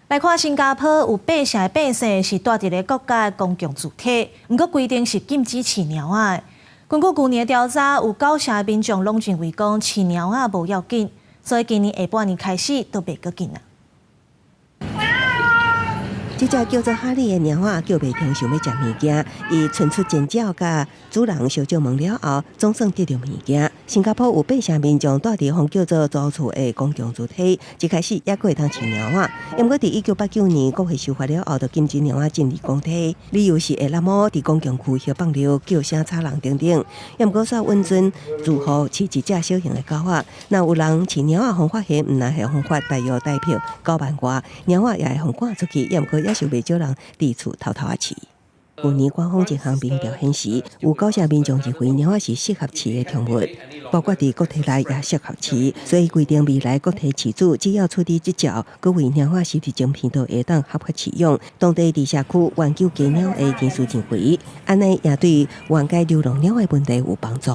來看新加坡有八成的百姓是蹛佇咧國家的公共住宅，毋過規定是禁止飼貓仔的。根據舊年的調查，有九成的民眾攏認為講飼貓仔無要緊，所以今年下半年開始都袂閣禁啊。這隻叫做哈利的貓仔叫袂停，想欲食物件。伊賰出尖叫，佮主人相借問了後，總算得著物件。新加坡有八成民眾蹛佇予人叫做租厝的公共住宅，一開始猶閣會通飼貓仔。毋過佇1989年國會修法了後，就禁止貓仔進入公宅，理由是會那麼佇公共區域放尿、叫聲吵人等等。毋過煞允准住戶飼一隻小型的狗仔。若有人飼貓仔，予發現，毋但會予罰大約台幣9萬外，貓仔也會予趕出去。毋過也是袂少人佇厝偷偷仔飼。舊年官方一項民調顯示，有九成民眾認為貓仔是適合飼的寵物，包括佇國體內也適合飼，所以規定未來國體飼主只要取得執照，閣為貓仔收佇晶片，就會當合法飼養。當地佇社區挽救家貓的人士認為，按呢也對緩解流浪貓的問題有幫助。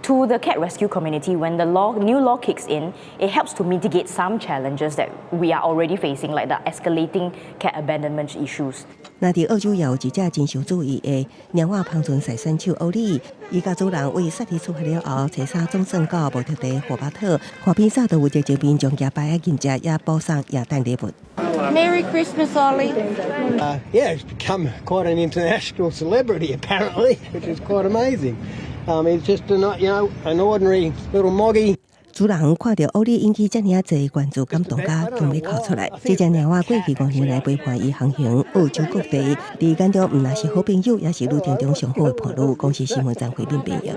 To the cat rescue community, when the new law kicks in, it helps to mitigate some challenges that we are already facing, like the escalating cat abandonment issues. 那佇澳洲也有一隻真受注意的貓仔烹飪賽選手歐里，伊佮主人為雪梨出發了後，初三總算到目的地霍巴特，看片早就有熱情民眾舉牌仔迎接，也補送耶誕禮物。 Merry Christmas, Ollie. Yeah, he's become quite an international celebrity apparently, which is quite amazing. He's just an ordinary little moggy. 主人看著歐里引起遮爾仔濟關注，感動甲強欲哭出來。這隻貓仔過去5年來陪伴伊航行澳洲各地，佇眼中毋但是好朋友，也是旅程中上好的伴侶。公視新聞張惠敏編譯。